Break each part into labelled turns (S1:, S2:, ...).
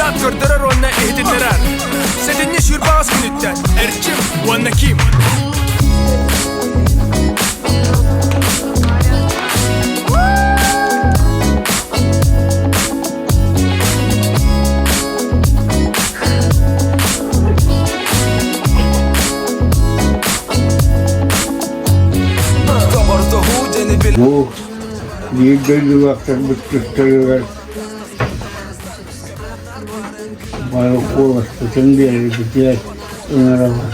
S1: Дьыссаат көрдөрөр уонна иһитиннэрэр. Сэтинньи 28 күнүттэн Эрчим уонна Ким.
S2: Бу биир дойдулаахтарбыт тустарыгар бары куоласпытын биэрэрбитигэр ыҥырабын.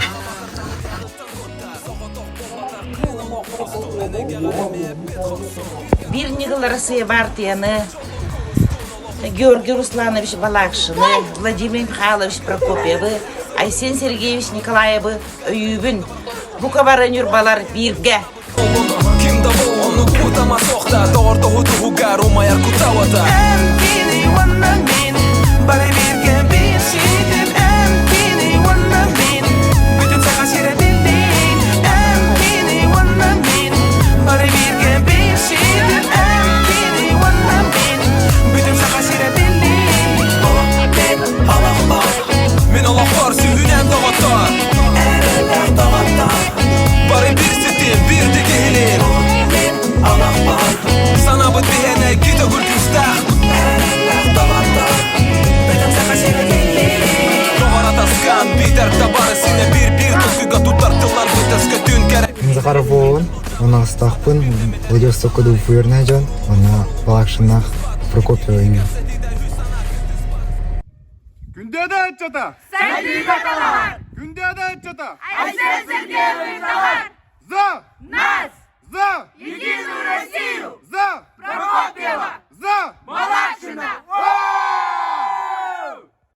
S3: Биир ньыгыл Россия баартыйаны Георгий Русланович Балакшины, Владимир Михайлович Прокопьевы, Айсен Сергеевич Николаевы өйүүбүн. Бука бары ньурбалар бииргэ!
S1: Ким да болҕону кутама сохта Доҕордоһу туһугар умайар кутауата Эмкини уонна мин Бары бииргэ биир ситим Эмкини уонна мин Бүтүн саха сирэ биллин Эмкини уонна мин Бары бииргэ биир ситим Эмкини уонна мин Бүтүн саха сирэ биллин Мен олохпор Мин олохпор сүһүнэн доҕоттор Эрэллээх доҕоттор Бары биир ситим, биир да киһилиин Мин олохпор Санаабыт биһиэнэ икки төгүл күүстээх Эрэллээх доҕоттор Бүтүн саха сирэ биллин Доҕор атаскаан, биитэр табары синэ биир-биир толкуйга туттар тылларбыт өскөтүн кэрэ
S4: Захаров буолабын, уонна Владивостокка дууппуйарнай дьон, уонна Балакшиннаах Прокопьева Юрий.
S5: Күндээдэ ыччата!
S6: Сайдыыга талаһар!
S5: Күндээдэ ыччата!
S6: Айсен Сергеевич талар!
S5: За!
S6: Нас!
S5: За!
S6: Единую Россию!
S5: За!
S6: Прокопьева!
S5: За!
S6: Балакшина!